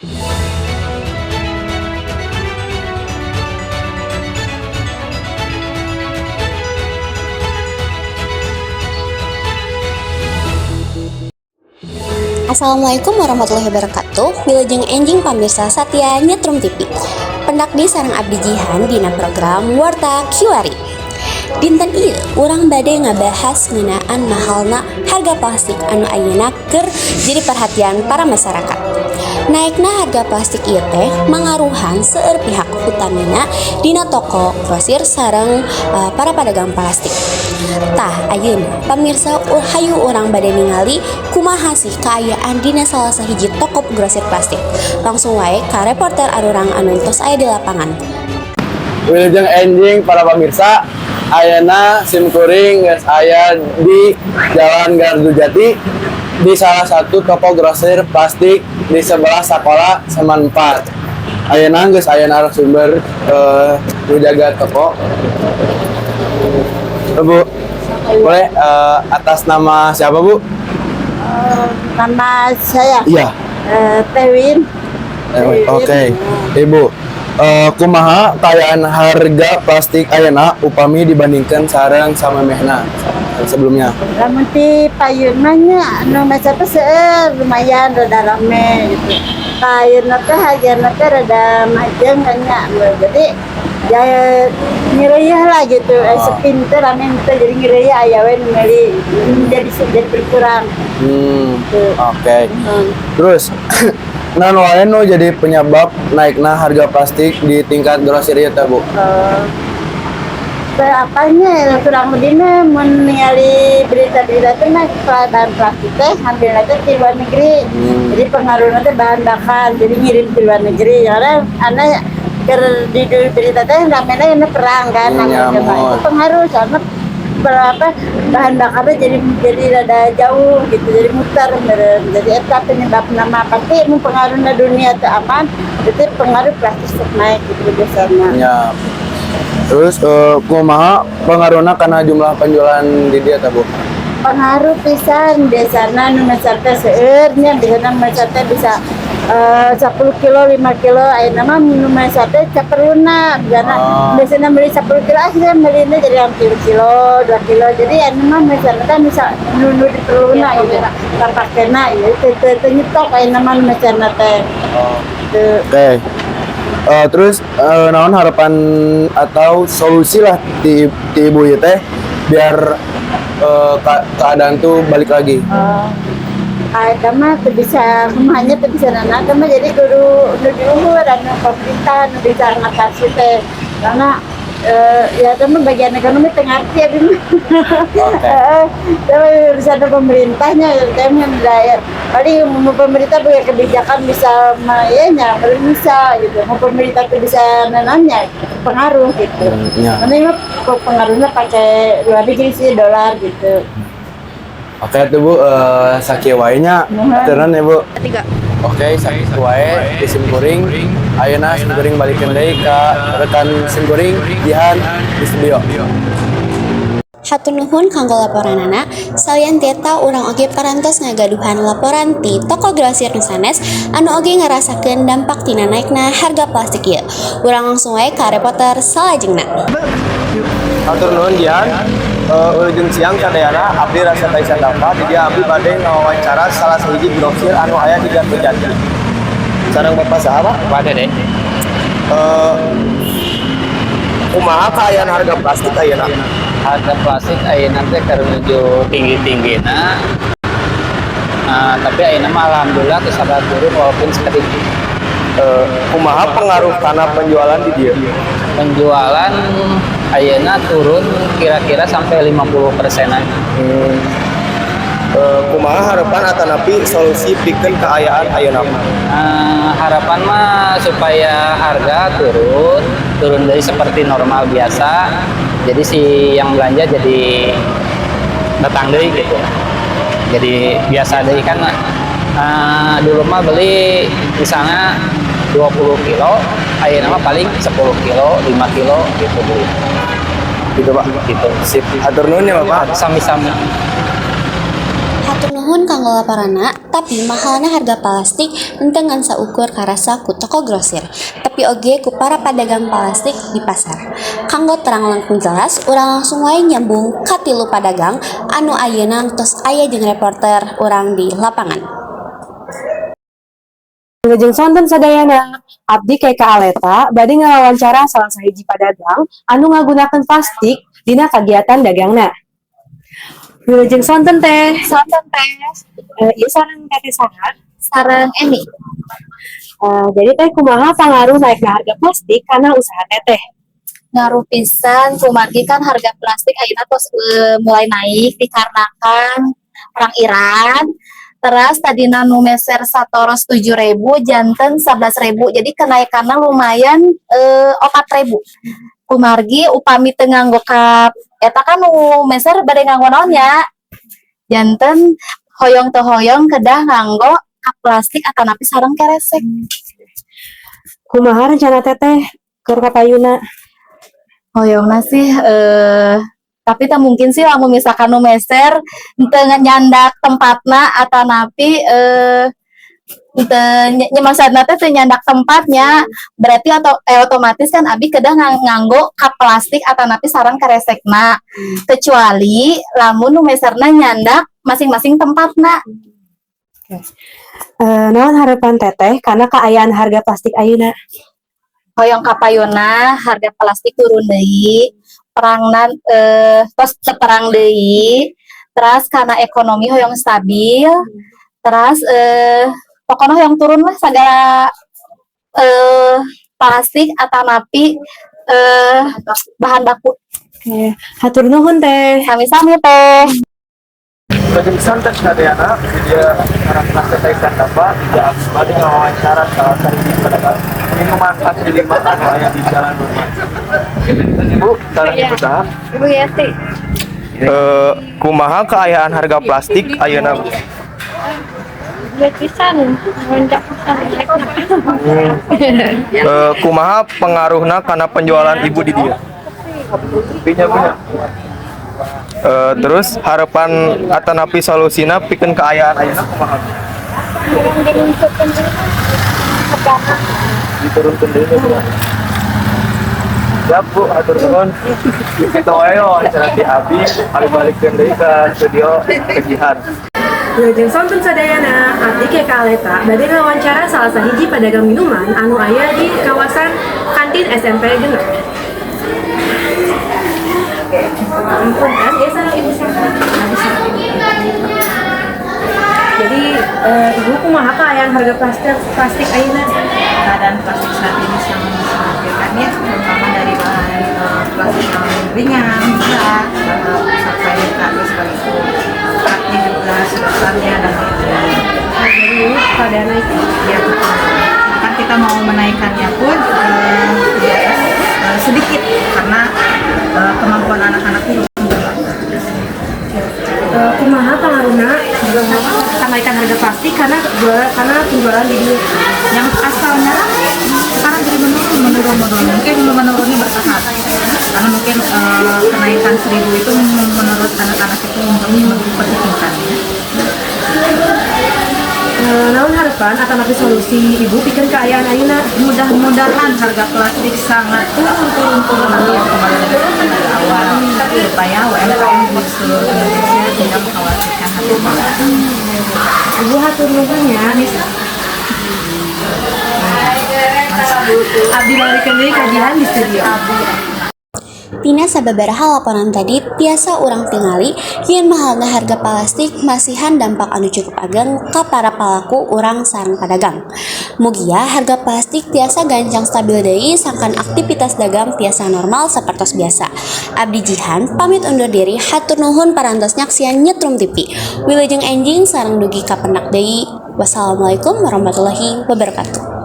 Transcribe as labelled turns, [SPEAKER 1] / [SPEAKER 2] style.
[SPEAKER 1] Assalamualaikum warahmatullahi wabarakatuh. Wilujeng enjing, pamirsa satya Nyetrum TV. Pendak deui sareng Abdi Jihan dina program Warta Kiwari. Dinten ieu urang bade ngabahas ngeunaan mahalna harga plastik anu ayeuna keur jadi perhatian para masyarakat. Naikna harga plastik ieu teh mangaruhan seueur pihak, utamina dina toko grosir sareng para pedagang plastik. Tah, ayeuna pamirsa, hayu urang bade ningali kumaha sih kaayaan dina salah sahiji toko grosir plastik. Langsung wae ka reporter arurang anu tos aya di lapangan.
[SPEAKER 2] Wilujeng enjing, para pemirsa. Ayeuna simkuring geus aya di Jalan Gardu Jati, di salah satu toko grosir plastik di sebelah sekolah SMAN 4. Ayeuna geus aya narasumber nu jaga toko. Bu, boleh atas nama siapa, Bu?
[SPEAKER 3] Nama saya
[SPEAKER 2] Iya.
[SPEAKER 3] Tewin.
[SPEAKER 2] Oke, Ibu. Kumaha kaayaan harga plastik ayeuna upami dibandingkan sareng samemehna sebelumnya?
[SPEAKER 3] Lamun ti payunna nya, anu meser teh seueur, lumayan rada rame gitu. Payunna teh hargana teh rada majeng kan nya. Jadi ya ngireuyeah lah gitu. Sepi teh, rame teh, jadi ngireuyeah, aya we nu meuli, jadi berkurang. Gitu.
[SPEAKER 2] Terus, naon wae nu jadi penyebab naikna harga plastik di tingkat grosir ieu teh, Bu?
[SPEAKER 3] Apanya ya, kurang lebihnya mun ningali berita-berita teh mah bahan plastik teh ambil teh di luar negeri. Jadi pengaruhnya teh bahan bakar, jadi ngirim ke luar negeri karena anak ker di berita teh ramenya ini perang kan.
[SPEAKER 2] Ya,
[SPEAKER 3] Amerika
[SPEAKER 2] mohon.
[SPEAKER 3] Itu pengaruh soalnya berapa bahan bakarnya jadi rada jauh gitu, jadi muter meureun. Jadi eta penyebab nama pasti mempengaruhi dunia teu aman, jadi pengaruh plastik sok naik gitu biasanya.
[SPEAKER 2] Ya. Terus kumaha pengaruhna karena jumlah penjualan di dieu teh, Bu?
[SPEAKER 3] Pengaruh pisan. Biasanya nu meser teh seueur nya, biasanya meser teh bisa 10 kilo, 5 kilo, ayeuna mah nu meser teh saperluna biasanya. Biasanya beli 10 kilo, akhirnya belinya jadi 3 kilo, 2 kilo. Jadi anu mah meser teh bisa nu nu diperluna gitu, kapakena ieu teu teu teu nyetok ayeuna mah nu meserna teh. Teu.
[SPEAKER 2] Oke. Terus naon harapan atau solusi lah ti ibu ieu teh biar keadaan tuh balik lagi?
[SPEAKER 3] Oh. Eta mah teu bisa kumahanya, teu bisa nana mah, jadi kudu nu di luhur, anu pemerintah nu bisa ngatasi teh, karena ya itu mah bagian ekonomi teu ngarti abi mah. Heeh, tapi urusan pemerintahnya teh mah daya paling mau pemerintah punya kebijakan bisa ya nya belum bisa gitu, mau pemerintah tuh bisa nananya pengaruh gitu.
[SPEAKER 2] Ya.
[SPEAKER 3] Nanti mah pengaruhnya pakai luar negeri sih, dolar gitu.
[SPEAKER 2] Oke tuh, Bu, sakieu wae nya.
[SPEAKER 3] Nuhun.
[SPEAKER 2] Aturan ya, Bu.
[SPEAKER 1] Tiga.
[SPEAKER 2] Oke, sakieu wae di simkuring. Ayeuna simkuring balikeun deui ka rekan simkuring Jihan di studio.
[SPEAKER 1] Hatur nuhun kanggo laporanana. Salian ti eta, urang oge parantos ngagaduhan laporan ti toko grosir nu sanes anu oge ngarasakeun dampak tina naikna harga plastik ieu. Urang langsung wae ka reporter salajengna.
[SPEAKER 2] Hatur nuhun, Jihan. Wilujeng siang sadayana, abdi rasa Taisa Dapa. Di dieu abdi bade ngawawancara salah sahiji grosir anu aya di Gardu Jati. Sareng Bapak saha, Pak?
[SPEAKER 4] Pak Dede.
[SPEAKER 2] Kumaha kaayaan harga plastik ayeuna?
[SPEAKER 4] Harga plastik ayeuna teh keur menuju tinggi-tinggina. Nah, tapi ayeuna mah alhamdulillah teu sabar turun walaupun sedikit.
[SPEAKER 2] Kumaha pengaruh kana penjualan di dieu?
[SPEAKER 4] Penjualan ayeuna turun kira-kira sampai 50 persenan.
[SPEAKER 2] Kumaha harapan atanapi solusi pikeun kaayaan ayeuna?
[SPEAKER 4] Harapan mah supaya harga turun, turun dari seperti normal biasa. Jadi si yang belanja jadi datang deui gitu. Jadi biasa deui kan, dulu mah beli misalnya 20 kilo, ayeuna mah paling 10 kilo, 5 kilo gitu beli.
[SPEAKER 2] Gitu, Pak.
[SPEAKER 4] Gitu.
[SPEAKER 2] Sip. Hatur nuhun ya, Bapak.
[SPEAKER 4] Sami-sami.
[SPEAKER 1] Hatur Hatur nuhun kanggo laporanna, tapi mahalna harga plastik henteu ngan saukur karasa ku toko grosir, tapi oge ku para pedagang plastik di pasar. Kanggo terang langkung jelas, urang langsung wae nyambung ka tilu pedagang anu ayeuna tos aya jeung reporter urang di lapangan.
[SPEAKER 5] Wilujeng sonten sadayana, abdi Keka Aleta bade ngawawancara salah sahiji padagang anu ngagunakeun plastik dina kagiatan dagangna. Wilujeng sonten, Teh.
[SPEAKER 6] Sonten, Teh.
[SPEAKER 5] Ieu sareng Teteh saha?
[SPEAKER 6] Sareng Eni.
[SPEAKER 5] Jadi Teh, kumaha pangaruh naikna harga plastik kana usaha Teteh?
[SPEAKER 6] Ngaruh pisan, kumargi kan harga plastik ayeuna tos mulai naik dikarenakan perang Iran. Terus tadina nu meser satoros 7.000 janten 11.000, jadi kenaikannya lumayan 4.000. Kumargi upami teu nganggo kap eta kan nu meser bade nganggo naon ya, janten hoyong teu hoyong kedah nganggo kap plastik atanapi sareng keresek.
[SPEAKER 5] Kumaha rencana Teteh keur kapayuna?
[SPEAKER 6] Hoyongna sih tapi tak mungkin sih lamun misalkan nu meser teu nyandak tempatna atanapi teu maksudna teh teu nyandak tempatnya, berarti atau otomatis kan abi kedah nganggo kap plastik atanapi sareng keresekna, kecuali lamun nu meserna nyandak masing-masing tempatna.
[SPEAKER 5] Naon harapan Teteh kana kaayaan harga plastik ayeuna?
[SPEAKER 6] Hoyong kapayuna harga plastik turun deui, perangna tos teu perang deui, terus karena ekonomi hoyong stabil, terus pokoknya hoyong turun lah segala plastik atanapi bahan baku.
[SPEAKER 5] Oke, hatur nuhun, Teh.
[SPEAKER 6] Sami-sami, Teh.
[SPEAKER 7] Wilujeng sonten sadayana, dia sekarang Teteh Sandapa tidak bade ngawawancara salah sahiji pedagang minuman kaki lima anu aya di Jalan Nurman. Bu, sareng Ibu saha?
[SPEAKER 3] Ibu Yeti.
[SPEAKER 7] Kumaha kaayaan harga plastik ayeuna, Bu?
[SPEAKER 3] Pisan, lonjak pisan.
[SPEAKER 7] Kumaha pengaruhna kana penjualan Ibu di dieu? Punya punya. Terus harapan atanapi solusina pikeun kaayaan ayeuna kumaha?
[SPEAKER 3] Diturunkan.
[SPEAKER 7] Diturunkan deui, Bu. Siap, Bu, hatur nuhun. Kita wae wawancara ti abi, abi balikeun deui ka studio kejihan.
[SPEAKER 5] Wilujeng sonten sadayana, abdi Keka Aleta bade ngawancara salah sahiji pedagang minuman anu aya di kawasan kantin SMP 6. Punten, ya sareng Ibu saha? Jadi Ibu, kumaha kaayaan harga plastik plastik ayeuna?
[SPEAKER 8] Keadaan plastik saat ini sangat mengkhawatirkan ya, terutama dari bahan plastik yang ringan, berat, sampai kardus seperti itu. Cupnya juga, sedotannya, dan lain-lain.
[SPEAKER 5] Jadi ini pada naik.
[SPEAKER 8] Ya, betul. Kan kita mau menaikkannya pun di atas sedikit karena kemampuan anak-anak itu terbatas.
[SPEAKER 5] Kumaha pangaruhna kenaikan harga plastik karena penjualan di dieu?
[SPEAKER 8] Yang asalnya ramai sekarang jadi menurun, menurun, menurun. Mungkin menurunnya bertahap karena mungkin kenaikan 1.000 itu menurut anak-anak itu untuk memperhitungkan ya.
[SPEAKER 5] Naon harapan atau solusi Ibu pikeun kaayaan ayeuna?
[SPEAKER 8] Mudah-mudahan harga plastik sangat turun, turun, turun atau kembali lagi seperti dari awal supaya UMKM di seluruh Indonesia tidak mengkhawatirkan harga barang.
[SPEAKER 5] Ibu, hatur nuhun ya. Abdi balikeun deui ka Jihan di studio.
[SPEAKER 1] Tina sababaraha laporan tadi tiasa urang tingali yen mahalna harga plastik masihan dampak anu cukup ageng ka para palaku urang sareng pedagang. Mugia harga plastik tiasa gancang stabil deui sangkan aktivitas dagang tiasa normal sapertos biasa. Abdi Jihan pamit undur diri, hatur nuhun parantos nyaksian Nyetrum TV. Wilujeng enjing sareng dugi ka pendak deui. Wassalamualaikum warahmatullahi wabarakatuh.